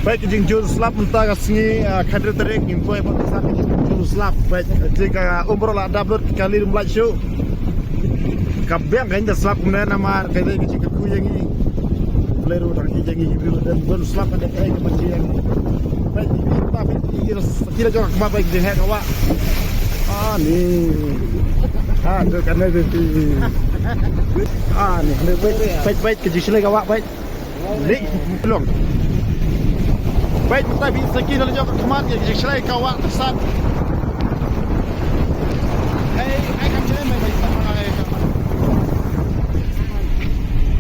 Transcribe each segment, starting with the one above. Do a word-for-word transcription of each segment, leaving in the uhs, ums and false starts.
Peit ka jingjur slap mynta ka sngi, ah, khatar tarik, ngin poi bad ka sngi ka jingjur slap. Peit, te ka umbrella dap lut, ka lei ym lait shuh. Ka biang ka ïa slap kumne namar ka dei ka jingkyrkhu ïa ngi. Blei ruh dang ïa ngi, ki briew dang don slap ka dei ka ei ka ban ïa ngi. Peit, peit, peit, peit, ki la jong ka khmat, peit, ka jingheh ka wah. Ah, ni. Ah, tu kan ada tu. Ah, ni, ni, peit, peit, peit, ka jingshlei ka wah, peit. Ni, long. Peit, mynta phi sa ki la jong ka khmat, ka jingshlei ka wah, ka sat. Hei, ai kam jai, mai, mai, mai, mai, mai.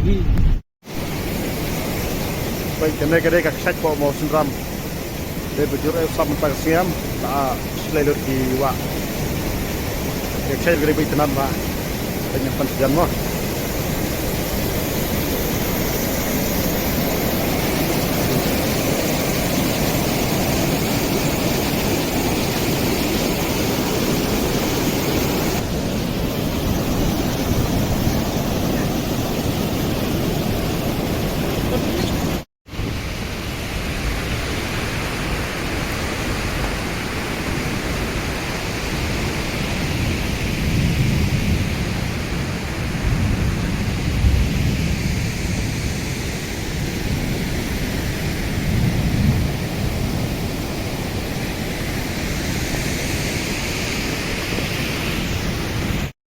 Ni. Peit, kane ka dei ka kshaid Mawsynram. Dei ba jur ei slap mynta ka sngi, la shlei lut ki wah. Ka kshaid ka dei ba itynnad ba. Peit, ngan pan sdang mo.